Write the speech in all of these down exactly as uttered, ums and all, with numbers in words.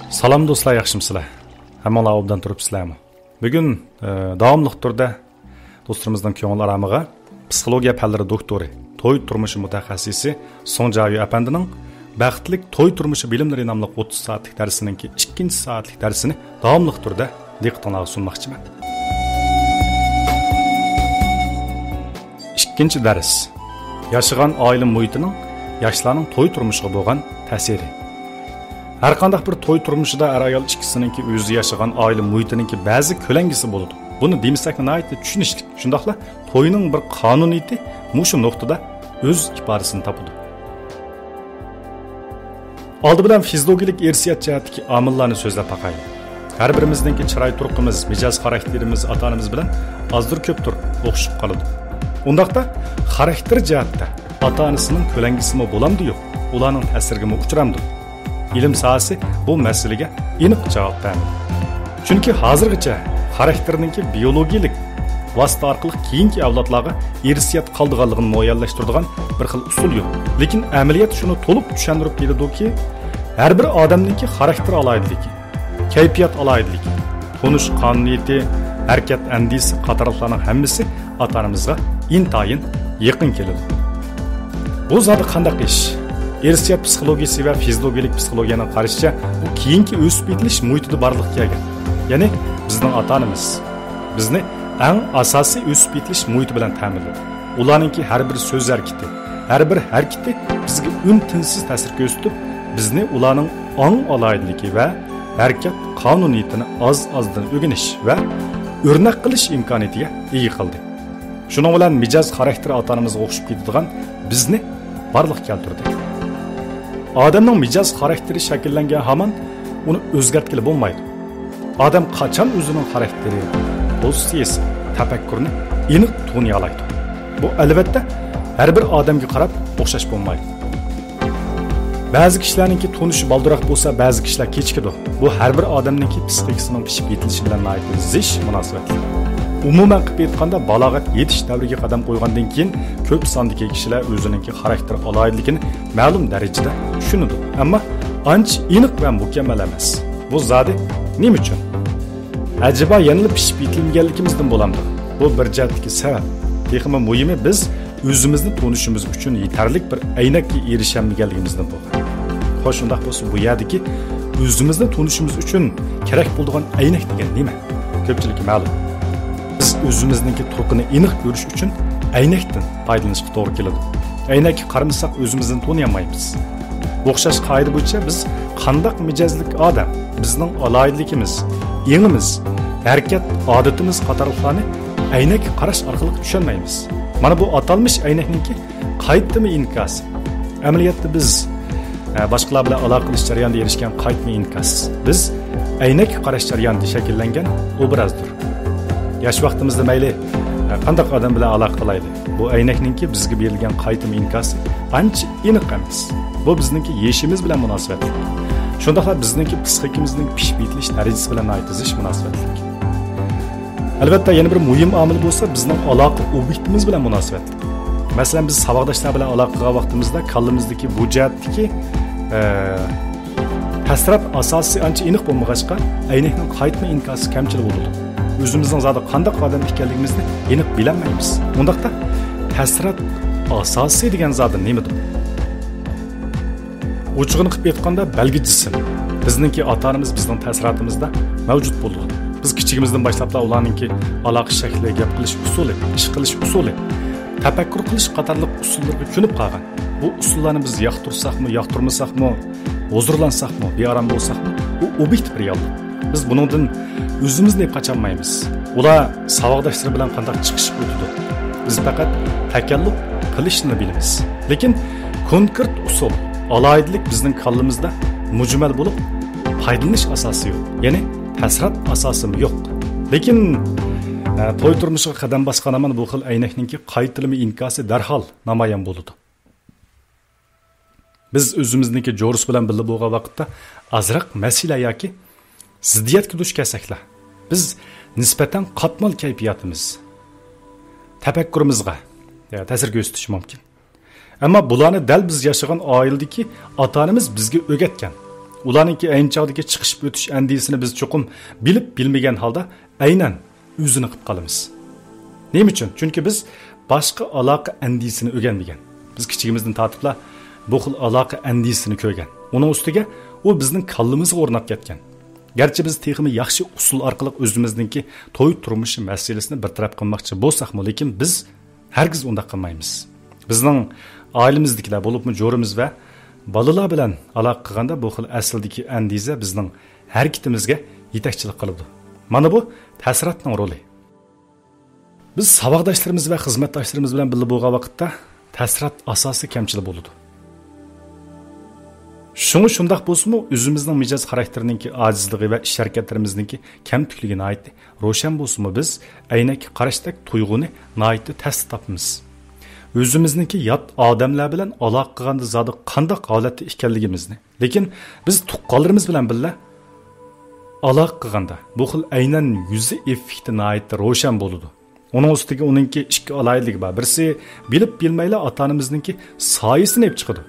سالام دوستلار، ياخشىمۇسىلەر؟ ھەممىڭلار ئوبدان تۇرۇپسىلەرمۇ؟ بۈگۈن، ئە، داۋاملىق تۈردە دوستلىرىمىزنىڭ كۆڭۈل ئارامىغا پسىخولوگىيە پەنلىرى دوكتورى، توي تۇرمۇشى مۇتەخەسسىسى سۇڭ جايۈ ئەپەندىنىڭ بەختلىك توي تۇرمۇشى بىلىملىرى ناملىق ئوتتۇز سائەتلىك دەرسىنىڭكى ئىككىنچى سائەتلىك دەرسىنى داۋاملىق تۈردە دىققىتىڭلارغا سۇنماقچىمەن. ئىككىنچى دەرس. ياشىغان ئائىلە مۇھىتىنىڭ ياشلارنىڭ توي تۇرمۇشىغا بولغان تەسىرى. ھەر قانداق بىر توي تۇرمۇشىدا ئەر-ئايال ئىككىسىنىڭكى ئۆزى ياشىغان ئائىلە مۇھىتىنىڭكى بەزى كۆلەڭگىسى بولىدۇ. بۇنى دېمىسەكمۇ ناھايىتى چۈشىنىشلىك. شۇنداقلا توينىڭ بىر قانۇنىيىتى مۇشۇ نۇقتىدا ئۆز ئىپادىسىنى تاپىدۇ. ئالدى بىلەن فىزىولوگىيىلىك ئىرسىيەت جەھەتتىكى ئامىللارنى سۆزلەپ باقايلى. ھەر بىرىمىزنىڭكى چىراي تۇرقىمىز، مىجەز خاراكتېرىمىز ئاتا-ئانىمىز بىلەن ئازدۇر كۆپتۇر ئوخشىشىپ قالىدۇ. ئۇنداقتا خاراكتېر جەھەتتە ئاتا-ئانىسىنىڭ كۆلەڭگىسىمۇ بولامدۇ يوق، ئۇلارنىڭ تەسىرىگىمۇ ئۇچرامدۇ؟ ئىلىم ساھەسى بۇ مەسىلىگە ئېنىق جاۋاب بەرمىدى. چۈنكى ھازىرغىچە خاراكتېرنىڭكى بىيولوگىيىلىك ۋاسىتە ئارقىلىق كېيىنكى ئەۋلادلارغا ئىرسىيەت قالىدىغانلىقىنى مۇئەييەنلەشتۈرىدىغان بىر خىل ئۇسۇل يوق. لېكىن ئەمەلىيەت شۇنى تولۇق چۈشەندۈرۈپ بېرىدۇكى، ھەر بىر ئادەمنىڭكى خاراكتېر ئالاھىدىلىكى، كەيپىيات ئالاھىدىلىكى، تونۇش قانۇنىيىتى، ھەرىكەت ئەندىزىسى قاتارلىقلارنىڭ ھەممىسى ئاتا-ئانىمىزغا ئىنتايىن يېقىن كېلىدۇ. بۇ زادى قانداق ئىش؟ ئىرسىيەت پسىخولوگىيىسى ۋە فىزىولوگىيىلىك پسىخولوگىيەنىڭ قارىشىچە، بۇ كېيىنكى ئۆسۈپ يېتىلىش مۇھىتىدا بارلىققا كەلگەن. يەنى بىزنىڭ ئاتا-ئانىمىز بىزنى ئەڭ ئاساسىي ئۆسۈپ يېتىلىش مۇھىتى بىلەن تەمىنلىدى. ئۇلارنىڭكى ھەر بىر سۆز ھەرىكىتى، ھەر بىر ھەرىكىتى بىزگە ئۈن-تىنسىز تەسىر كۆرسىتىپ، بىزنى ئۇلارنىڭ ئاڭ ئالاھىدىلىكى ۋە ھەرىكەت قانۇنىيىتىنى ئاز-ئازدىن ئۆگىنىش ۋە ئۆرنەك قىلىش ئىمكانىيىتىگە ئىگە قىلدى. شۇنىڭ بىلەن مىجەز خاراكتېرى ئاتا-ئانىمىزغا ئوخشىشىپ كېتىدىغان بىزنى بارلىققا كەلتۈردى. ئادەمنىڭ مىجەز خاراكتېرى شەكىللەنگەن ھامان ئۇنى ئۆزگەرتكىلى بولمايدۇ. ئادەم قاچان ئۆزىنىڭ خاراكتېرى، پوزىتسىيىسى، تەپەككۇرىنى ئېنىق تونۇيالايدۇ؟ بۇ، ئەلۋەتتە، ھەر بىر ئادەمگە قاراپ ئوخشاش بولمايدۇ. بەزى كىشىلەرنىڭكى تونۇشى بالدۇرراق بولسا، بەزى كىشىلەر كېچىكىدۇ. بۇ ھەر بىر ئادەمنىڭكى پسىخىكىسىنىڭ پىشىپ يېتىلىشى بىلەن ناھايىتى زىچ مۇناسىۋەتلىك. ئومۇمەن قىلىپ ئېيتقاندا، بالاغەت يېتىش دەۋرىگە قەدەم قويغاندىن كېيىن كۆپ ساندىكى كىشىلەر ئۆزىنىڭكى خاراكتېر ئالاھىدىلىكىنى مەلۇم دەرىجىدە چۈشىنىدۇ، ئەمما ئانچە ئېنىق ۋە مۇكەممەل ئەمەس. بۇ زادى نېمە ئۈچۈن؟ ئەجەبا يەنىلا پىشىپ يېتىلمىگەنلىكىمىزدىن بولامدۇ؟ بۇ بىر جەھەتتىكى سەۋەب. تېخىمۇ مۇھىمى، بىز ئۆزىمىزنى تونۇشىمىز ئۈچۈن يېتەرلىك بىر ئەينەككە ئېرىشەلمىگەنلىكىمىزدىن بولغان. خوش، شۇنداق بولسا، بۇ يەردىكى ئۆزىمىزنى تونۇشىمىز ئۈچۈن كېرەك بولىدىغان ئەينەك دېگەن نېمە؟ كۆپچىلىككە مەلۇم. بىز ئۆزىمىزنىڭكى تۇرقىنى ئېنىق كۆرۈش ئۈچۈن ئەينەكتىن پايدىلىنىشقا توغرا كېلىدۇ. ئەينەككە قارىمىساق، ئۆزىمىزنى تونۇيالمايمىز. ئوخشاش قائىدە بويىچە بىز قانداق مىجەزلىك ئادەم، بىزنىڭ ئالاھىدىلىكىمىز، ئېڭىمىز، ھەرىكەت ئادىتىمىز قاتارلىقلارنى ئەينەككە قاراش ئارقىلىق چۈشەنمەيمىز. مانا بۇ ئاتالمىش ئەينەكنىڭكى قايتىما ئىنكاسى. ئەمەلىيەتتە بىز، ئە، باشقىلار بىلەن ئالاقە قىلىش جەريانىدا ئېرىشكەن قايتىما ئىنكاس. بىز ئەينەككە قاراش جەريانىدا شەكىللەنگەن ئوبرازدۇر. ياش ۋاقتىمىزدا مەيلى، ئە، قانداق ئادەم بىلەن ئالاقە قىلايلى، بۇ ئەينەكنىڭكى بىزگە بېرىلگەن قايتىما ئىنكاسى ئانچە ئېنىق ئەمەس. بۇ بىزنىڭكى يېشىمىز بىلەن مۇناسىۋەتلىك. شۇنداقلا بىزنىڭكى پىسخىكىمىزنىڭ پىشىپ يېتىلىش دەرىجىسى بىلەن ناھايىتى زىچ مۇناسىۋەتلىك. ئەلۋەتتە، يەنە بىر مۇھىم ئامىل بولسا بىزنىڭ ئالاقە ئوبيېكتىمىز بىلەن مۇناسىۋەتلىك. مەسىلەن، بىز ساۋاقداشلار بىلەن ئالاقە قىلغان ۋاقتىمىزدا كاللىمىزدىكى بۇ جەھەتتىكى، ئە، تەسىرات ئاساسى ئانچە ئېنىق بولمىغاچقا، ئەينەكنىڭ قايتما ئىنكاسى كەمچىل بولىدۇ. ئۆزىمىزنىڭ زادى قانداق ئادەم ئىكەنلىكىمىزنى ئېنىق بىلەلمەيمىز. ئۇنداقتا، تەسىرات ئاساسى دېگەن زادى نېمىدۇر؟ ئوچۇقىنى قىلىپ ئېيتقاندا، بەلگە جىسىم. بىزنىڭكى ئاتا-ئانىمىز بىزنىڭ تەسىراتىمىزدا مەۋجۇت بولىدۇ. بىز كىچىكىمىزدىن باشلاپلا ئۇلارنىڭكى ئالاقە شەكلى، گەپ قىلىش ئۇسۇلى، ئىش قىلىش ئۇسۇلى، تەپەككۇر قىلىش قاتارلىق ئۇسۇللىرىغا كۆنۈپ قالغان. بۇ ئۇسۇللارنى بىز ياقتۇرساقمۇ، ياقتۇرمىساقمۇ، ھۇزۇرلانساقمۇ، بىئارام بولساقمۇ، بۇ ئوبيېكتىپ رېئاللىق. بىز بۇنىڭدىن ئۆزىمىزنى قاچالمايمىز. ئۇلار ساۋاقداشلىرى بىلەن قانداق چىقىشىپ ئۆتىدۇ. بىز پەقەت تەكەللۇپ قىلىشنىلا بىلىمىز. لېكىن كونكرېت ئۇسۇل، ئالاھىدىلىك بىزنىڭ كاللىمىزدا مۇجمەل بولۇپ، پايدىلىنىش ئاساسى يوق. يەنى تەسىرات ئاساسىمۇ يوق. لېكىن، ئە، توي تۇرمۇشىغا قەدەم باسقان ھامان بۇ خىل ئەينەكنىڭكى قايتىلىما ئىنكاسى دەرھال نامايان بولىدۇ. بىز ئۆزىمىزنىڭكى جورۇس بىلەن بىللە بولغان ۋاقىتتا ئازراق مەسىلە ياكى زىددىيەتكە دۇچ كەلسەكلا، بىز نىسبەتەن قاتمال كەيپىياتىمىز، تەپەككۇرىمىزغا، يا، تەسىر كۆرسىتىشى مۇمكىن. ئەمما بۇلارنى دەل بىز ياشىغان ئائىلىدىكى ئاتا-ئانىمىز بىزگە ئۆگەتكەن، ئۇلارنىڭكى ئەينى چاغدىكى چىقىشىپ ئۆتۈش ئەندىزىسىنى بىز چوقۇم بىلىپ بىلمىگەن ھالدا ئەينەن ئۆزىنى قىلىپ قالىمىز. نېمە ئۈچۈن؟ چۈنكى بىز باشقا ئالاقە ئەندىزىسىنى ئۆگەنمىگەن. بىز كىچىكىمىزدىن تارتىپلا بۇ خىل ئالاقە ئەندىزىسىنى كۆرگەن. ئۇنىڭ ئۈستىگە ئۇ بىزنىڭ كاللىمىزغا ئورناپ كەتكەن. گەرچە بىز تېخىمۇ ياخشى ئۇسۇل ئارقىلىق ئۆزىمىزنىڭكى توي تۇرمۇشى مەسىلىسىنى بىر تەرەپ قىلماقچى بولساقمۇ، لېكىن بىز ھەرگىز ئۇنداق قىلمايمىز. بىزنىڭ ئائىلىمىزدىكىلەر، بولۇپمۇ جورىمىز ۋە بالىلار بىلەن ئالاقە قىلغاندا، بۇ خىل ئەسلىدىكى ئەندىزە بىزنىڭ ھەرىكىتىمىزگە يېتەكچىلىك قىلىدۇ. مانا بۇ تەسىراتنىڭ رولى. بىز ساۋاقداشلىرىمىز ۋە خىزمەتداشلىرىمىز بىلەن بىللە بولغان ۋاقىتتا تەسىرات ئاساسىي كەمچىل بولىدۇ. شۇڭا شۇنداق بولسىمۇ، ئۆزىمىزنىڭ مىجەز خاراكتېرىنىڭكى ئاجىزلىقى ۋە ئىش ھەرىكەتلىرىمىزنىڭكى كەمتۈكلۈكى ناھايىتى روشەن بولسىمۇ، بىز ئەينەككە قاراشتەك تۇيغۇنى ناھايىتى تەستە تاپىمىز. ئۆزىمىزنىڭكى يات ئادەملەر بىلەن ئالاقە قىلغاندا زادى قانداق ھالەتتە ئىكەنلىكىمىزنى، لېكىن بىز تۇغقانلىرىمىز بىلەن بىللە ئالاقە قىلغاندا، بۇ خىل ئەينەن يۈزى ئېففېكتى ناھايىتى روشەن بولىدۇ. ئۇنىڭ ئۈستىگە ئۇنىڭكى ئىككى ئالاھىدىلىكى بار. بىرسى، بىلىپ بىلمەيلا ئاتا-ئانىمىزنىڭكى سايىسىنى ئېلىپ چىقىدۇ.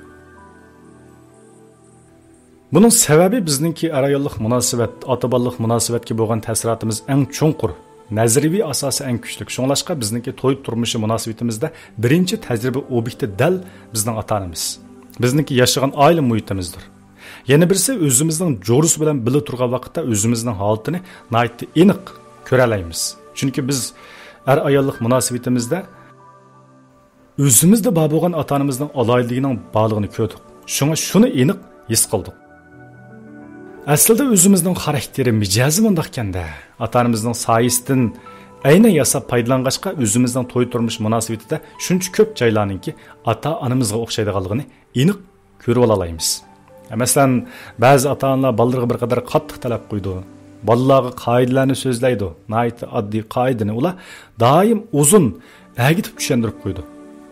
بۇنىڭ سەۋەبى بىزنىڭكى ئەر-ئاياللىق مۇناسىۋەت، ئاتا-بالىلىق مۇناسىۋەتكە بولغان تەسىراتىمىز ئەڭ چوڭقۇر، نەزەرىيىۋى ئاساسى ئەڭ كۈچلۈك. شۇڭلاشقا بىزنىڭكى توي تۇرمۇشى مۇناسىۋىتىمىزدە بىرىنچى تەجرىبە ئوبيېكتى دەل بىزنىڭ ئاتا-ئانىمىز. بىزنىڭكى ياشىغان ئائىلە مۇھىتىمىزدۇر. يەنە بىرسى، ئۆزىمىزنىڭ جورىسى بىلەن بىللە تۇرغان ۋاقىتتا ئۆزىمىزنىڭ ھالىتىنى ناھايىتى ئېنىق كۆرەلەيمىز. چۈنكى بىز ئەر-ئاياللىق مۇناسىۋىتىمىزدە ئۆزىمىزدە بار بولغان ئاتا-ئانىمىزنىڭ ئالاھىدىلىكىنىڭ بارلىقىنى كۆردۇق. شۇڭا شۇنى ئېنىق ھېس قىلدۇق. ئەسلىدە ئۆزىمىزنىڭ خاراكتېرى، مىجەزى مۇنداقكەن-دە، ئاتا-ئانىمىزنىڭ سايىسىدىن ئەينەن ياساپ پايدىلانغاچقا، ئۆزىمىزنىڭ توي تۇرمۇش مۇناسىۋىتىدە شۇنچە كۆپ جايلارنىڭكى ئاتا-ئانىمىزغا ئوخشايدىغانلىقىنى ئېنىق كۆرۈۋالالايمىز. مەسىلەن، بەزى ئاتا-ئانىلار بالىلىرىغا بىر قەدەر قاتتىق تەلەپ قويىدۇ. بالىلارغا قائىدىلەرنى سۆزلەيدۇ. ناھايىتى ئاددىي قائىدىنى ئۇلار دائىم ئۇزۇن ئەگىتىپ چۈشەندۈرۈپ قويىدۇ.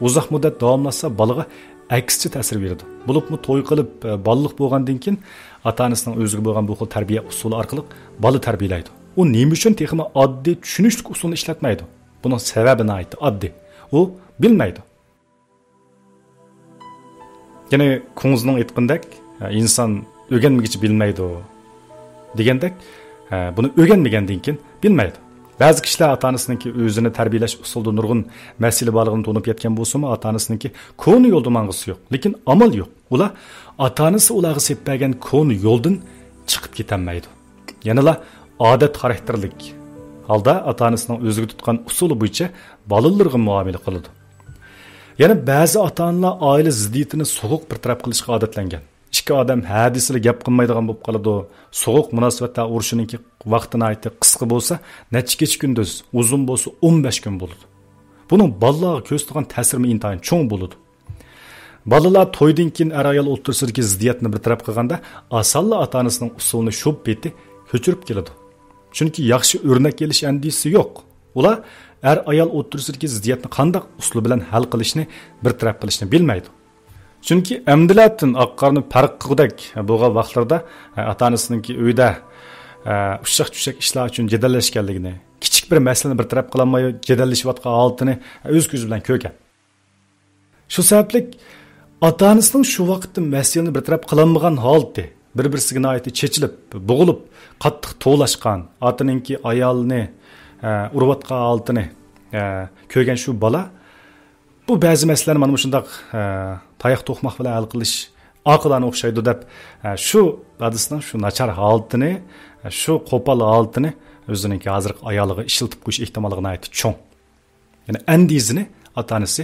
ئۇزاق مۇددەت داۋاملاشسا، بالىغا ئەكسىچە تەسىر بېرىدۇ. بولۇپمۇ توي قىلىپ، بالىلىق بولغاندىن كېيىن ئاتا-ئانىسىنىڭ ئۆزىگە بولغان بۇ خىل تەربىيە ئۇسۇلى ئارقىلىق بالا تەربىيەلەيدۇ. ئۇ نېمە ئۈچۈن تېخىمۇ ئاددىي، چۈشىنىشلىك ئۇسۇلنى ئىشلەتمەيدۇ؟ بۇنىڭ سەۋەبى ناھايىتى ئاددىي. ئۇ بىلمەيدۇ. يەنى كۇڭزىنىڭ ئېيتقىنىدەك، ئىنسان ئۆگەنمىگۈچە بىلمەيدۇ دېگەندەك، بۇنى ئۆگەنمىگەندىن كېيىن بىلمەيدۇ. بەزى كىشىلەر ئاتا-ئانىسىنىڭكى ئۆزىنى تەربىيەلەش ئۇسۇلىدا نۇرغۇن مەسىلە بارلىقىنى تونۇپ يەتكەن بولسىمۇ، ئاتا-ئانىسىنىڭكى كونا يولدا ماڭغۇسى يوق. لېكىن ئامال يوق. ئۇلار ئاتا-ئانىسى ئۇلارغا سېلىپ بەرگەن كونا يولدىن چىقىپ كېتەلمەيدۇ. يەنىلا ئادەت خاراكتېرلىك ھالدا ئاتا-ئانىسىنىڭ ئۆزىگە تۇتقان ئۇسۇلى بويىچە بالىلىرىغا مۇئامىلە قىلىدۇ. يەنە بەزى ئاتا-ئانىلار ئائىلە زىددىيىتىنى سوغۇق بىر تەرەپ قىلىشقا ئادەتلەنگەن. ئىككى ئادەم ھە دېسىلا گەپ قىلمايدىغان بولۇپ قالىدۇ. سوغۇق مۇناسىۋەتلەر ئۇرۇشىنىڭكى ۋاقتى ناھايىتى قىسقا بولسا، نەچچە كېچە كۈندۈز، ئۇزۇن بولسا ئون بەش كۈن بولىدۇ. بۇنىڭ بالىلارغا كۆرسىتىدىغان تەسىرىمۇ ئىنتايىن چوڭ بولىدۇ. بالىلار تويدىن كېيىن ئەر-ئايال ئوتتۇرىسىدىكى زىددىيەتنى بىر تەرەپ قىلغاندا، ئاسانلا ئاتا-ئانىسىنىڭ ئۇسۇلىنى شۇ پېتى كۆچۈرۈپ كېلىدۇ. چۈنكى ياخشى ئۆرنەك ئېلىش ئەندىزىسى يوق. ئۇلار ئەر-ئايال ئوتتۇرىسىدىكى زىددىيەتنى قانداق ئۇسۇل بىلەن ھەل قىلىشنى، بىر تەرەپ قىلىشنى بىلمەيدۇ. چۈنكى ئەمدىلەتىن ئاق قارنى پەرق قىلغۇدەك بولغان ۋاقىتلىرىدا ئاتا-ئانىسىنىڭكى ئۆيدە ئۇششاق-چۈششەك ئىشلار ئۈچۈن جېدەللەشكەنلىكىنى، كىچىك بىر مەسىلىنى بىر تەرەپ قىلالماي جېدەللىشىۋاتقان ھالىتىنى ئۆز كۆزى بىلەن كۆرگەن. شۇ سەۋەبلىك ئاتا-ئانىسىنىڭ شۇ ۋاقىتتا مەسىلىنى بىر تەرەپ قىلالمىغان ھالىتى، بىر-بىرسىگە ناھايىتى چېچىلىپ، بوغۇلۇپ، قاتتىق توۋلاشقان، ئاتىنىڭكى ئايالىنى، ئە، ئۇرۇۋاتقان ھالىتىنى، ئە، كۆرگەن شۇ بالا، بۇ بەزى مەسىلىلەرنى مانا مۇشۇنداق، ئە، تاياق توقماق بىلەن ھەل قىلىش ئاقىلانە ئوخشايدۇ دەپ، ئە، شۇ دادىسىنىڭ شۇ ناچار ھالىتىنى، ئە، شۇ قوپال ھالىتىنى ئۆزىنىڭكى ھازىرقى ئايالىغا ئىشلىتىپ قويۇش ئېھتىماللىقى ناھايىتى چوڭ. يەنى ئەندىزىنى ئاتا-ئانىسى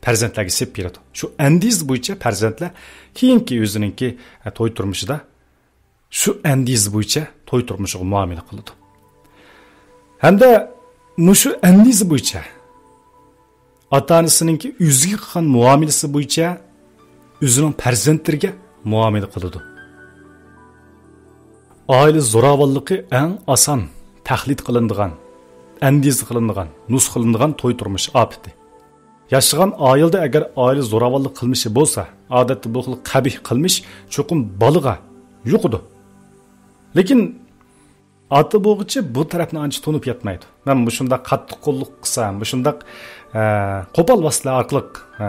پەرزەنتلەرگە سېلىپ بېرىدۇ. شۇ ئەندىزە بويىچە پەرزەنتلەر كېيىنكى ئۆزىنىڭكى، ئە، توي تۇرمۇشىدا شۇ ئەندىزە بويىچە توي تۇرمۇشىغا مۇئامىلە قىلىدۇ. ھەمدە مۇشۇ ئەندىزە بويىچە ئاتا-ئانىسىنىڭكى ئۆزىگە قىلغان مۇئامىلىسى بويىچە ئۆزىنىڭ پەرزەنتلىرىگە مۇئامىلە قىلىدۇ. ئائىلە زوراۋانلىقى ئەڭ ئاسان تەقلىد قىلىنىدىغان، ئەندىزە قىلىنىدىغان، نۇسخىلىنىدىغان توي تۇرمۇش ئاپىتى. ياشىغان ئائىلىدە ئەگەر ئائىلە زوراۋانلىق قىلمىشى بولسا، ئادەتتە بۇ خىل قەبىھ قىلمىش چوقۇم بالىغا يۇقىدۇ. لېكىن ئاتا بولغۇچى بۇ تەرەپنى ئانچە تونۇپ يەتمەيدۇ. مەن مۇشۇنداق قاتتىق قوللۇق قىلسام، مۇشۇنداق، ئە، قوپال ۋاسىتىلەر ئارقىلىق، ئە،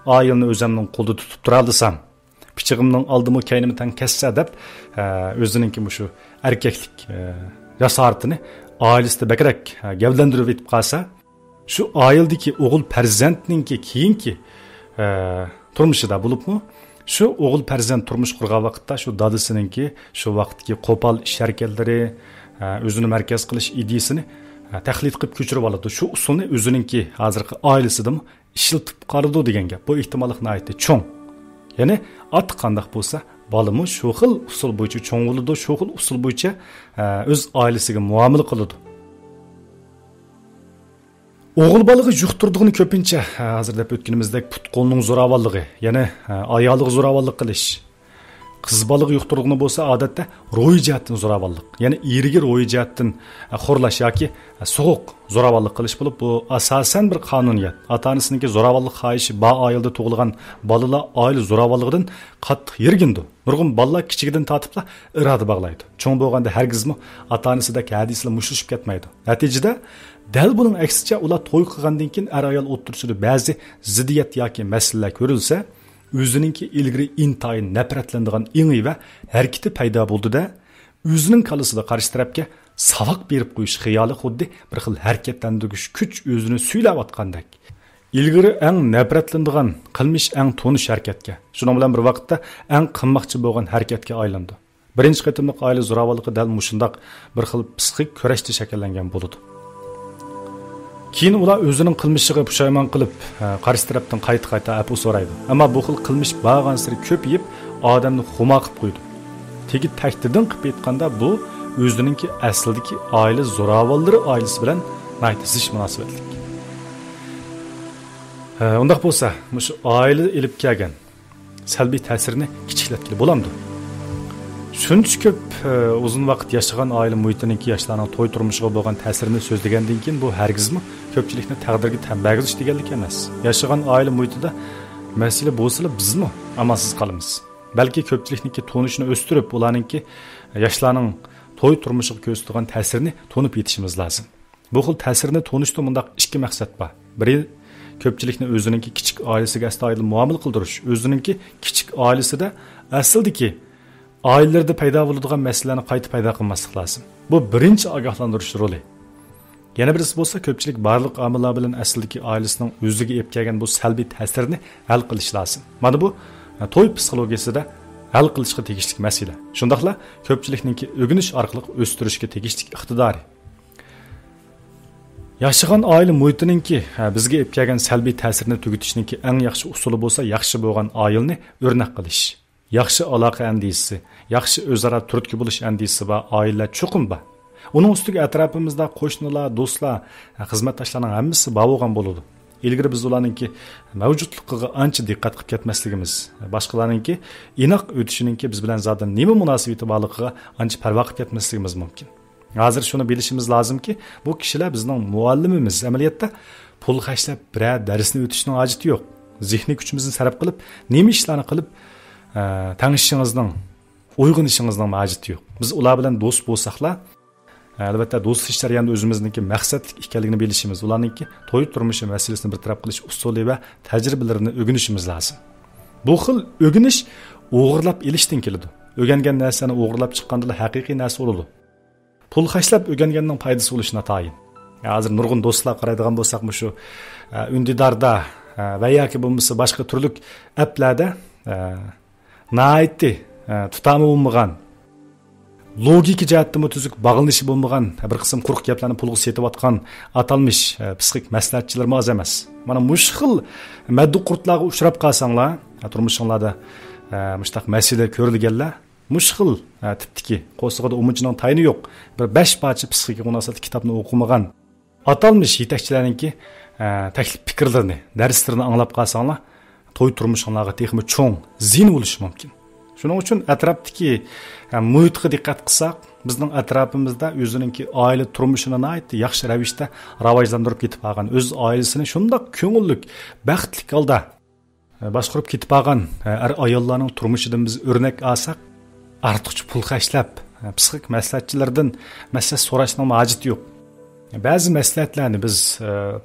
ئائىلىنى ئۆزۈمنىڭ قولىدا تۇتۇپ تۇرالىسام، پىچىقىمنىڭ ئالدىمۇ كەينىمۇ تەڭ كەسسە دەپ، ئە، ئۆزىنىڭكى مۇشۇ ئەركەكلىك، ئە، جاسارىتىنى ئائىلىسىدە بەكرەك، ئە، گەۋدىلەندۈرۈپ يېتىپ قالسا، شۇ ئائىلىدىكى ئوغۇل پەرزەنتنىڭكى كېيىنكى، ئە، تۇرمۇشىدا بولۇپمۇ، شۇ ئوغۇل پەرزەنت تۇرمۇش قۇرغان ۋاقىتتا شۇ دادىسىنىڭكى شۇ ۋاقىتتىكى قوپال ئىش ھەرىكەتلىرى، ئە، ئۆزىنى مەركەز قىلىش ئىدىيىسىنى، ئە، تەقلىد قىلىپ كۆچۈرۈپ ئالىدۇ. شۇ ئۇسۇلنى ئۆزىنىڭكى ھازىرقى ئائىلىسىدىمۇ ئىشلىتىپ قالىدۇ دېگەن گەپ. بۇ ئېھتىماللىق ناھايىتى چوڭ. يەنى ئاتا قانداق بولسا، بالىمۇ شۇ خىل ئۇسۇل بويىچە چوڭ بولىدۇ، شۇ خىل ئۇسۇل بويىچە، ئە، ئۆز ئائىلىسىگە مۇئامىلە قىلىدۇ. ئوغۇل بالىغا يۇقتۇرىدىغىنى كۆپىنچە، ئە، ھازىر دەپ ئۆتكىنىمىزدەك پۇت-قولنىڭ زوراۋانلىقى، يەنى، ئە، ئايالىغا زوراۋانلىق قىلىش. قىز بالىغا يۇقتۇرىدىغىنى بولسا ئادەتتە روھىي جەھەتتىن زوراۋانلىق، يەنى ئېرىگە روھىي جەھەتتىن، ئە، خورلاش ياكى، ئە، سوغۇق زوراۋانلىق قىلىش بولۇپ، بۇ ئاساسەن بىر قانۇنىيەت. ئاتا-ئانىسىنىڭكى زوراۋانلىق خاھىشى بار ئائىلىدە تۇغۇلغان بالىلار ئائىلە زوراۋانلىقىدىن قاتتىق يىرگىنىدۇ. نۇرغۇن بالىلار كىچىكىدىن تارتىپلا ئىرادە باغلايدۇ. چوڭ بولغاندا ھەرگىزمۇ ئاتا-ئانىسىدەك ھەدىسىلا مۇشتلىشىپ كەتمەيدۇ. نەتىجىدە، دەل بۇنىڭ ئەكسىچە ئۇلار توي قىلغاندىن كېيىن ئەر-ئايال ئوتتۇرىسىدا بەزى زىددىيەت ياكى مەسىلىلەر كۆرۈلسە، ئۆزىنىڭكى ئىلگىرى ئىنتايىن نەپرەتلىنىدىغان ئېڭى ۋە ھەرىكىتى پەيدا بولىدۇ-دە، ئۆزىنىڭ كاللىسىدا قارشى تەرەپكە ساۋاق بېرىپ قويۇش خىيالى خۇددى بىر خىل ھەرىكەتلەندۈرگۈچ كۈچ ئۆزىنى سۈيلەۋاتقاندەك. ئىلگىرى ئەڭ نەپرەتلىنىدىغان قىلمىش ئەڭ تونۇش ھەرىكەتكە، شۇنىڭ بىلەن بىر ۋاقىتتا ئەڭ قىلماقچى بولغان ھەرىكەتكە ئايلىنىدۇ. بىرىنچى قېتىملىق ئائىلە زوراۋانلىقى دەل مۇشۇنداق بىر خىل پسىخىك كۈرەشتە شەكىللەنگەن بولىدۇ. كېيىن ئۇلار ئۆزىنىڭ قىلمىشىغا پۇشايمان قىلىپ، قارشى تەرەپتىن قايتا-قايتا ئەپۇ سورايدۇ. ئەمما بۇ خىل قىلمىش بارغانسېرى كۆپىيىپ، ئادەمنى خۇمار قىلىپ قويىدۇ. تېگى تەكتىدىن قىلىپ ئېيتقاندا، بۇ ئۆزىنىڭكى ئەسلىدىكى ئائىلە زوراۋانلىرى ئائىلىسى بىلەن ناھايىتى زىچ مۇناسىۋەتلىك. ئۇنداق بولسا، مۇشۇ ئائىلە ئېلىپ كەلگەن سەلبىي تەسىرىنى كىچىكلەتكىلى بولامدۇ؟ شۇنچە كۆپ، ئە، ئۇزۇن ۋاقىت ياشىغان ئائىلە مۇھىتىنىڭكى ياشلارنىڭ توي تۇرمۇشىغا بولغان تەسىرىنى سۆزلىگەندىن كېيىن، بۇ ھەرگىزمۇ كۆپچىلىكنى تەقدىرگە تەن بەرگۈزۈش دېگەنلىك ئەمەس. ياشىغان ئائىلە مۇھىتىدا مەسىلە بولسىلا، بىزمۇ ئامالسىز قالىمىز. بەلكى كۆپچىلىكنىڭكى تونۇشىنى ئۆستۈرۈپ، ئۇلارنىڭكى ياشلارنىڭ توي تۇرمۇشىغا كۆرسىتىدىغان تەسىرىنى تونۇپ يېتىشىمىز لازىم. بۇ خىل تەسىرنى تونۇشتا مۇنداق ئىككى مەقسەت بار. بىرى، كۆپچىلىكنى ئۆزىنىڭكى كىچىك ئائىلىسىگە ئەستايىدىل مۇئامىلە قىلدۇرۇش، ئۆزىنىڭكى كىچىك ئائىلىسىدە ئەسلىدىكى ئائىلىلىرىدە پەيدا بولىدىغان مەسىلىلەرنى قايتا پەيدا قىلماسلىق لازىم. بۇ بىرىنچى ئاگاھلاندۇرۇش رولى. يەنە بىرسى بولسا، كۆپچىلىك بارلىق ئامىللار بىلەن ئەسلىدىكى ئائىلىسىنىڭ ئۆزىگە ئېلىپ كەلگەن بۇ سەلبىي تەسىرىنى ھەل قىلىش لازىم. مانا بۇ، توي پسىخولوگىيىسىدە ھەل قىلىشقا تېگىشلىك مەسىلە. شۇنداقلا كۆپچىلىكنىڭكى ئۆگىنىش ئارقىلىق ئۆستۈرۈشكە تېگىشلىك ئىقتىدارى. ياشىغان ئائىلە مۇھىتىنىڭكى، ھە، بىزگە ئېلىپ كەلگەن سەلبىي تەسىرىنى تۈگىتىشنىڭكى ئەڭ ياخشى ئۇسۇلى بولسا، ياخشى بولغان ئائىلىنى ئۆرنەك قىلىش. ياخشى ئالاقە ئەندىزىسى، ياخشى ئۆزئارا تۈرتكە بولۇش ئەندىزىسى بار ئائىلىلەر چوقۇم بار. ئۇنىڭ ئۈستىگە ئەتراپىمىزدا قوشنىلار، دوستلار، خىزمەتداشلارنىڭ ھەممىسى بار بولغان بولىدۇ. ئىلگىرى بىز ئۇلارنىڭكى مەۋجۇتلۇقىغا ئانچە دىققەت قىلىپ كەتمەسلىكىمىز، باشقىلارنىڭكى ئىناق ئۆتۈشىنىڭكى بىز بىلەن زادى نېمە مۇناسىۋىتى بارلىقىغا ئانچە پەرۋا قىلىپ كەتمەسلىكىمىز مۇمكىن. ھازىر شۇنى بىلىشىمىز لازىمكى، بۇ كىشىلەر بىزنىڭ مۇئەللىمىمىز. ئەمەلىيەتتە پۇل خەجلەپ بىرەر دەرسنى ئۆتۈشنىڭ ھاجىتى يوق. زېھنىي كۈچىمىزنى سەرپ قىلىپ، نېمە ئىشلارنى قىلىپ، ئە، تەڭشىشىڭىزنىڭ، ئويغىنىشىڭىزنىڭ ھاجىتى يوق. بىز ئۇلار بىلەن دوست بولساقلا، ئە، ئەلۋەتتە، دوستلىشىش جەريانىدا ئۆزىمىزنىڭكى مەقسەتلىك ئىكەنلىكىنى بىلىشىمىز، ئۇلارنىڭكى توي تۇرمۇشى مەسىلىسىنى بىر تەرەپ قىلىش ئۇسۇلى ۋە تەجرىبىلىرىنى ئۆگىنىشىمىز لازىم. بۇ خىل ئۆگىنىش ئوغرىلاپ ئېلىشتىن كېلىدۇ. ئۆگەنگەن نەرسىنى ئوغرىلاپ چىققاندىلا ھەقىقىي نەرسە بولىدۇ. پۇل خەجلەپ ئۆگەنگەننىڭ پايدىسى بولۇشى ناتايىن. ھازىر نۇرغۇن دوستلار قارايدىغان بولساق، مۇشۇ، ئە، ئۈندىداردا، ئە، ۋە ياكى بولمىسا باشقا تۈرلۈك ئەپلەردە، ئە، ناھايىتى، ئە، تۇتامى بولمىغان، لوگىكا جەھەتتىمۇ تۈزۈك باغلىنىشى بولمىغان بىر قىسىم قۇرۇق گەپلەرنى پۇلغا سېتىۋاتقان ئاتالمىش، ئە، پسىخىك مەسلىھەتچىلەرمۇ ئاز ئەمەس. مانا مۇشۇ خىل مەددۇ قۇرتلارغا ئۇچراپ قالساڭلار، ئە، تۇرمۇشۇڭلاردا، ئە، مۇشۇنداق مەسىلە كۆرۈلگەنلەر، مۇشۇ خىل، ئە، تىپتىكى، قورسىقىدا ئومۇچىنىڭ تايىنى يوق، بىر بەش پارچە پسىخىكىغا مۇناسىۋەتلىك كىتابنى ئوقۇمىغان ئاتالمىش يېتەكچىلەرنىڭكى، ئە، تەكلىپ پىكىرلىرىنى، دەرسلىرىنى ئاڭلاپ قالساڭلار، توي تۇرمۇشۇڭلارغا تېخىمۇ چوڭ زىيىن بولۇشى مۇمكىن. شۇنىڭ ئۈچۈن ئەتراپتىكى، ئە، مۇھىتقا دىققەت قىلساق، بىزنىڭ ئەتراپىمىزدا ئۆزىنىڭكى ئائىلە تۇرمۇشىنى ناھايىتى ياخشى رەۋىشتە راۋاجلاندۇرۇپ كېتىپ بارغان، ئۆز ئائىلىسىنى شۇنداق كۆڭۈللۈك، بەختلىك ھالدا باشقۇرۇپ كېتىپ بارغان ئەر-ئاياللارنىڭ تۇرمۇشىدىن بىز ئۆرنەك ئالساق، ئارتۇقچە پۇل خەجلەپ، پسىخىك مەسلىھەتچىلەردىن مەسلىھەت سوراشنىڭمۇ ھاجىتى يوق. بەزى مەسلىھەتلەرنى بىز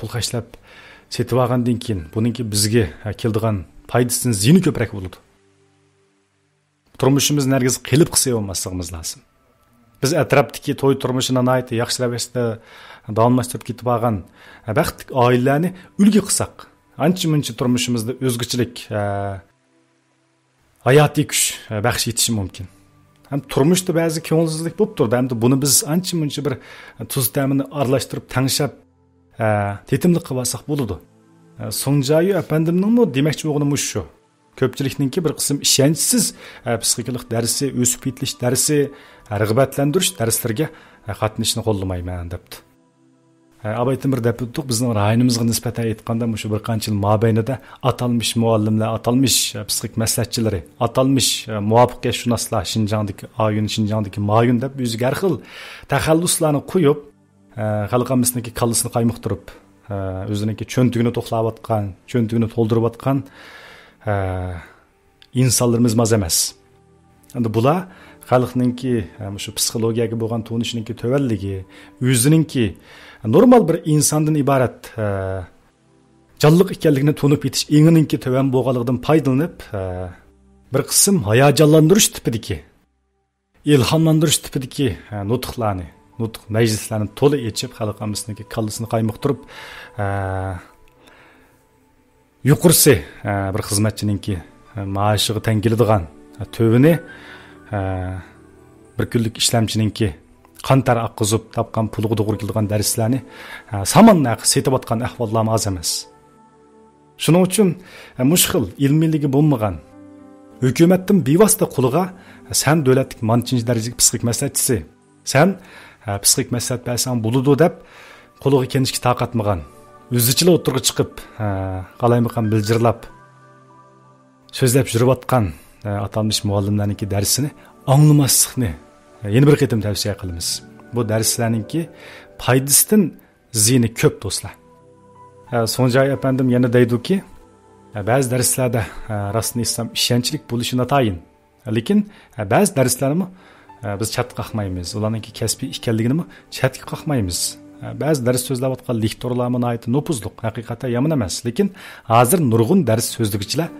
پۇل خەجلەپ سېتىۋالغاندىن كېيىن، بۇنىڭكى بىزگە كېلىدىغان پايدىسىدىن زىيىنى كۆپرەك بولىدۇ. تۇرمۇشىمىزنى ھەرگىز قېلىپقا سېلىۋالماسلىقىمىز لازىم. بىز ئەتراپتىكى توي تۇرمۇشىنى ناھايىتى ياخشى رەۋىشتە داۋاملاشتۇرۇپ كېتىپ بارغان بەختلىك ئائىلىلەرنى ئۈلگە قىلساق، ئانچە مۇنچە تۇرمۇشىمىزدا ئۆزگىچىلىك، ئە، ھاياتىي كۈچ، ئە، بەخش ئېتىشى مۇمكىن. ھەم تۇرمۇشتا بەزى كۆڭۈلسىزلىك بولۇپ تۇرىدۇ. ئەمدى بۇنى بىز ئانچە مۇنچە بىر تۇز تەمىنى ئارىلاشتۇرۇپ تەڭشەپ، ئە، تېتىملىق قىلىۋالساق بولىدۇ. ئە، سۇڭجايۈ ئەپەندىمنىڭمۇ دېمەكچى بولغىنى مۇشۇ شۇ. كۆپچىلىكنىڭكى بىر قىسىم ئىشەنچسىز، ئە، پسىخىكىلىق دەرسى، ئۆسۈپ يېتىلىش دەرسى، ئە، رىغبەتلەندۈرۈش دەرسلىرىگە، ئە، قاتنىشىشنى قوللىمايمەن، دەپتۇ. ئە، ئاباي تېمۇر دەپ ئۆتتۇق، بىزنىڭ رايونىمىزغا نىسبەتەن ئېيتقاندا، مۇشۇ بىر قانچە يىل مابەينىدە ئاتالمىش مۇئەللىملەر، ئاتالمىش، ئە، پسىخىك مەسلىھەتچىلىرى، ئاتالمىش، ئە، مۇۋەپپەقىيەتشۇناسلار، شىنجاڭدىكى ئايۇن، شىنجاڭدىكى مايۇن دەپ ئۆزىگە ھەر خىل تەخەللۇسلارنى قويۇپ، ئە، خەلق ئاممىسىنىڭكى كاللىسىنى قايمۇقتۇرۇپ، ئە، ئۆزىنىڭكى چۆنتىكىنى توقلاۋاتقان، چۆنتىكىنى تولدۇرۇۋاتقان، ئە، ئىنسانلىرىمىز ماز ئەمەس. ئەمدى بۇلار خەلقنىڭكى، ئە، مۇشۇ پسىخولوگىيەگە بولغان تونۇشىنىڭكى تۆۋەنلىكى، ئۆزىنىڭكى نورمال بىر ئىنساندىن ئىبارەت، ئە، جانلىق ئىكەنلىكىنى تونۇپ يېتىش ئېڭىنىڭكى تۆۋەن بولغانلىقىدىن پايدىلىنىپ، ئە، بىر قىسىم ھاياجانلاندۇرۇش تىپىدىكى ئىلھاملاندۇرۇش تىپىدىكى، ھە، نۇتۇقلارنى، نۇتۇق مەجلىسلەرنى تولا ئېچىپ، خەلق ئاممىسىنىڭكى كاللىسىنى قايمۇقتۇرۇپ، ھە، يۇقىرىسى، ھە، بىر خىزمەتچىنىڭكى، ھە، مائاشىغا تەڭ كېلىدىغان، ھە، تۆۋىنى، ھە، بىر كۈنلۈك ئىشلەمچىنىڭكى قان تەر ئاققۇزۇپ تاپقان پۇلىغا توغرا كېلىدىغان دەرسلەرنى، ھە، سامان ھەققى سېتىۋاتقان ئەھۋاللارمۇ ئاز ئەمەس. شۇنىڭ ئۈچۈن، ھە، مۇشۇ خىل ئىلمىيلىكى بولمىغان، ھۆكۈمەتتىن بىۋاسىتە قولىغا، سەن دۆلەتلىك مانچىنچى دەرىجىلىك پسىخىك مەسلىھەتچىسى، سەن، ھە، پسىخىك مەسلىھەت بەرسەڭ بولىدۇ دەپ، قولىغا كەلمىشكە تاقاتمىغان، ئۆزىچىلا ئوتتۇرىغا چىقىپ، ھە، قالايمىقان بىلجىرلاپ سۆزلەپ يۈرۈۋاتقان، ھە، ئاتالمىش مۇئەللىملەرنىڭكى دەرسىنى ئاڭلىماسلىقنى، ھە، يەنە بىر قېتىم تەۋسىيە قىلىمىز. بۇ دەرسلەرنىڭكى پايدىسىدىن زىيىنى كۆپ، دوستلار. ھە، سۇڭجاي ئەپەندىم يەنە دەيدۇكى، ھە، بەزى دەرسلەردە، ھە، راستىنى ئېيتسام، ئىشەنچلىك بولۇشى ناتايىن. لېكىن، ھە، بەزى دەرسلەرنىمۇ، ھە، بىز چەتكە قاقمايمىز. ئۇلارنىڭكى كەسپىي ئىكەنلىكىنىمۇ چەتكە قاقمايمىز. ھە، بەزى دەرس سۆزلەۋاتقان لېكتورلارمۇ ناھايىتى نوپۇزلۇق، ھەقىقەتەن يامان ئەمەس. لېكىن ھازىر نۇرغۇن دەرس سۆزلىگۈچىلەر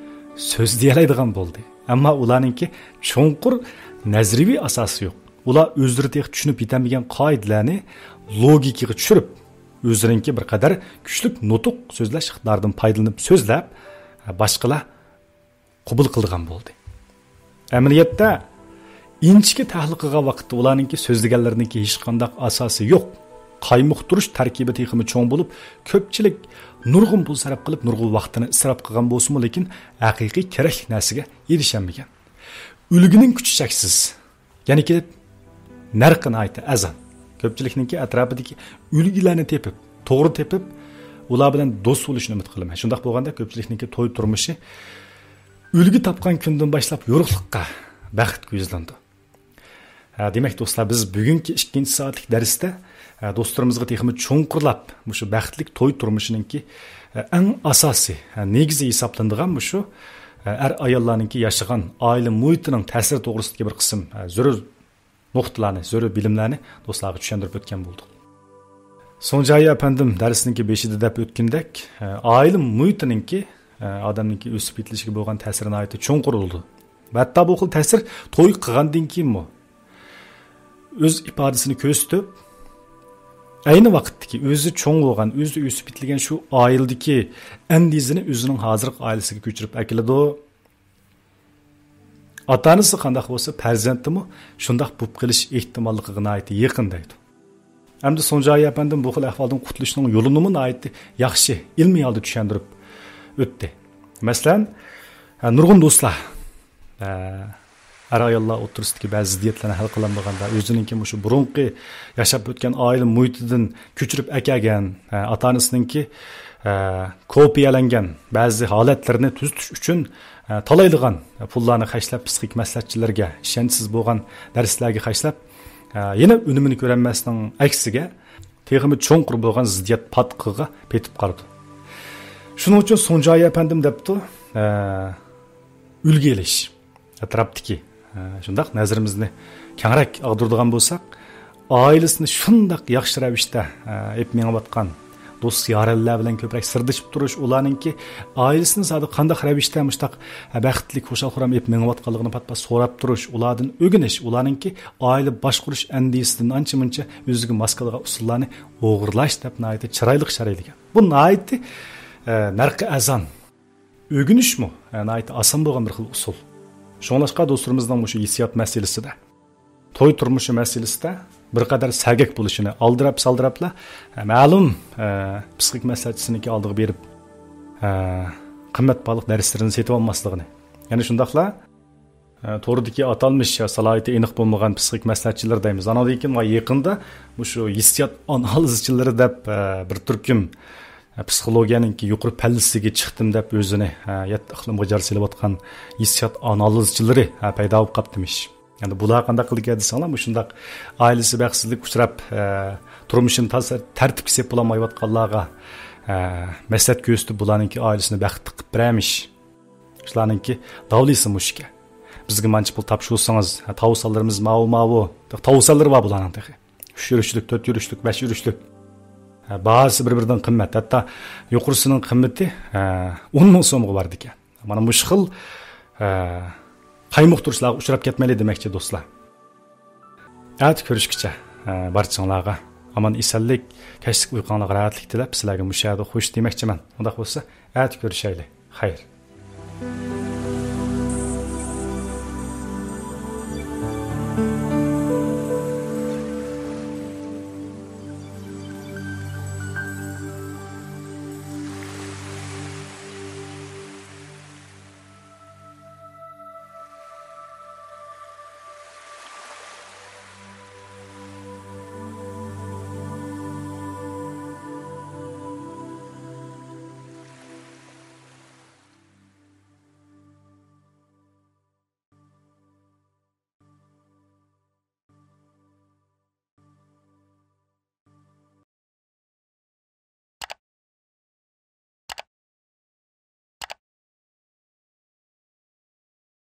سۆزلىيەلەيدىغان بولدى. ئەمما ئۇلارنىڭكى چوڭقۇر نەزەرىيىۋى ئاساسى يوق. ئۇلار ئۆزلىرى تېخى چۈشىنىپ يېتەلمىگەن قائىدىلەرنى لوگىكىغا چۈشۈرۈپ، ئۆزلىرىنىڭكى بىر قەدەر كۈچلۈك نۇتۇق سۆزلەش ئىقتىدارىدىن پايدىلىنىپ سۆزلەپ، باشقىلار قوبۇل قىلىدىغان بولدى. ئەمەلىيەتتە، ئىنچىكە تەھلىل قىلغان ۋاقىتتا ئۇلارنىڭكى سۆزلىگەنلىرىنىڭكى ھېچقانداق ئاساسى يوق. قايمۇقتۇرۇش تەركىبى تېخىمۇ چوڭ بولۇپ، كۆپچىلىك نۇرغۇن پۇل سەرپ قىلىپ، نۇرغۇن ۋاقتىنى ئىسراپ قىلغان بولسىمۇ، لېكىن ھەقىقىي كېرەكلىك نەرسىگە ئېرىشەلمىگەن. ئۈلگىنىڭ كۈچى چەكسىز. يەنە كېلىپ، نەرخى ناھايىتى ئەرزان. كۆپچىلىكنىڭكى ئەتراپىدىكى ئۈلگىلەرنى تېپىپ، توغرا تېپىپ، ئۇلار بىلەن دوست بولۇشىنى ئۈمىد قىلىمەن. شۇنداق بولغاندا كۆپچىلىكنىڭكى توي تۇرمۇشى ئۈلگە تاپقان كۈندىن باشلاپ يورۇقلۇققا، بەختكە يۈزلىنىدۇ. ھە، دېمەك، دوستلار، بىز بۈگۈنكى ئىككىنچى سائەتلىك دەرستە، ھە، دوستلىرىمىزغا تېخىمۇ چوڭقۇرلاپ مۇشۇ بەختلىك توي تۇرمۇشىنىڭكى، ھە، ئەڭ ئاساسىي، ھە، نېگىزى ھېسابلىنىدىغان مۇشۇ، ھە، ئەر-ئاياللارنىڭكى ياشىغان ئائىلە مۇھىتىنىڭ تەسىرى توغرىسىدىكى بىر قىسىم، ھە، زۆرۈر نۇقتىلارنى، زۆرۈر بىلىملەرنى دوستلارغا چۈشەندۈرۈپ ئۆتكەن بولدۇق. سۇڭجايى ئەپەندىم دەرسنىڭكى بېشىدا دەپ ئۆتكىنىدەك، ھە، ئائىلە مۇھىتىنىڭكى، ھە، ئادەمنىڭكى ئۆسۈپ يېتىلىشىگە بولغان تەسىرى ناھايىتى چوڭقۇر بولىدۇ. ۋە ھەتتا بۇ خىل تەسىر توي قىلغاندىن كېيىنمۇ ئۆز ئىپادىسىنى كۆرسىتىپ، ئەينى ۋاقىتتىكى ئۆزى چوڭ بولغان، ئۆزى ئۆسۈپ يېتىلگەن شۇ ئائىلىدىكى ئەندىزىنى ئۆزىنىڭ ھازىرقى ئائىلىسىگە كۆچۈرۈپ ئەكېلىدۇ. ئاتا-ئانىسى قانداق بولسا، پەرزەنتىمۇ شۇنداق بولۇپ قېلىش ئېھتىماللىقىغا ناھايىتى يېقىن دەيدۇ. ئەمدى سۇڭجايى ئەپەندىم بۇ خىل ئەھۋالدىن قۇتۇلۇشنىڭ يولىنىمۇ ناھايىتى ياخشى، ئىلمىي ھالدا چۈشەندۈرۈپ ئۆتتى. مەسىلەن، ھە، نۇرغۇن دوستلار، ھە، ئەر-ئاياللار ئوتتۇرىسىدىكى بەزى زىددىيەتلەرنى ھەل قىلالمىغاندا، ئۆزىنىڭكى مۇشۇ بۇرۇنقى ياشاپ ئۆتكەن ئائىلە مۇھىتىدىن كۆچۈرۈپ ئەكەلگەن، ھە، ئاتا-ئانىسىنىڭكى، ھە، كوپىيەلەنگەن بەزى ھالەتلىرىنى تۈزىتىش ئۈچۈن، ھە، تالايلىغان پۇللارنى خەجلەپ، پسىخىك مەسلىھەتچىلەرگە، ئىشەنچسىز بولغان دەرسلەرگە خەجلەپ، ھە، يەنە ئۈنۈمىنى كۆرەلمەسنىڭ ئەكسىگە، تېخىمۇ چوڭقۇر بولغان زىددىيەت پاتقىقىغا پېتىپ قالىدۇ. شۇنىڭ ئۈچۈن سۇڭجايى ئەپەندىم دەپتۇ، ئە، ئۈلگە ئېلىش ئەتراپتىكى، ئە، شۇنداق نەزىرىمىزنى كەڭرەك ئاغدۇرىدىغان بولساق، ئائىلىسىنى شۇنداق ياخشى رەۋىشتە، ئە، ئېلىپ مېڭىۋاتقان، دوست يارەنلەر بىلەن كۆپرەك سىردىشىپ تۇرۇش، ئۇلارنىڭكى ئائىلىسىنى زادى قانداق رەۋىشتە مۇشتاق بەختلىك، خۇشال-خۇرام ئېلىپ مېڭىۋاتقانلىقىنى پات-پات سوراپ تۇرۇش، ئۇلاردىن ئۆگىنىش، ئۇلارنىڭكى ئائىلە باشقۇرۇش ئەندىزىسىدىن ئانچە-مۇنچە ئۆزىگە ماس كېلىدىغان ئۇسۇللارنى ئوغرىلاش دەپ ناھايىتى چىرايلىق شەرھلىگەن. بۇ ناھايىتى، ئە، نەرقى ئەزان، ئۆگىنىشمۇ، ئە، ناھايىتى ئاسان بولغان بىر خىل ئۇسۇل. شۇڭلاشقا دوستلىرىمىزنىڭ مۇشۇ ھېسسىيات مەسىلىسىدە، توي تۇرمۇشى مەسىلىسىدە بىر قەدەر سەگەك بولۇشىنى ئالدىراپ-سالدىراپلا، ئە، مەلۇم، ئە، پسىخىك مەسلىھەتچىسىنىڭكى ئالدىغا بېرىپ، ئە، قىممەت باھالىق دەرسلىرىنى سېتىۋالماسلىقىنى. يەنە شۇنداقلا، ئە، توردىكى ئاتالمىش يا سالاھىيىتى ئېنىق بولمىغان پسىخىك مەسلىھەتچىلەر دەيمىز. ئانىڭدىن كېيىن مانا يېقىندا مۇشۇ ھېسسىيات ئانالىزچىلىرى دەپ، ئە، بىر تۈركۈم، ئە، پسىخولوگىيەنىڭكى يۇقىرى پەللىسىگە چىقتىم دەپ ئۆزىنى، ئە، يەتتە ئىقلىمغا جار سېلىۋاتقان ھېسسىيات ئانالىزچىلىرى، ئە، پەيدا بولۇپ قاپتىمىش. ئەمدى بۇلار قانداق قىلىدىكەن دېسەڭلار، مۇشۇنداق ئائىلىسى بەختسىزلىككە ئۇچراپ، ئە، تۇرمۇشىنى تاز-، تەرتىپكە سېلىپ بولالمايۋاتقانلارغا، ئە، مەسلىھەت كۆرسىتىپ، بۇلارنىڭكى ئائىلىسىنى بەختلىك قىلىپ بېرەرمىش. شۇلارنىڭكى داۋلىسى مۇشۇكەن. بىزگە مانچە پۇل تاپشۇرسىڭىز، ھە، تاۋۇسانلىرىمىز ماۋۇ، ماۋۇ. تاۋۇسانلىرى بار بۇلارنىڭ تېخى. ئۈچ يۈرۈشلۈك، تۆت يۈرۈشلۈك، بەش يۈرۈشلۈك. ھە، باھاسى بىر-بىرىدىن قىممەت. ھەتتا يۇقىرىسىنىڭ قىممىتى، ھە، ئون مىڭ سومغا بارىدىكەن. مانا مۇشۇ خىل، ھە، قايمۇقتۇرۇشلارغا ئۇچراپ كەتمەيلى دېمەكچى، دوستلار. ئەتە كۆرۈشكىچە، ھە، بارچىڭلارغا ئامان ئېسەنلىك، كەچلىك ئۇيقۇڭلارغا راھەتلىك تىلەپ، سىلەرگە مۇشۇ يەردە خوش دېمەكچىمەن. ئۇنداق بولسا، ئەتە كۆرۈشەيلى. خەير.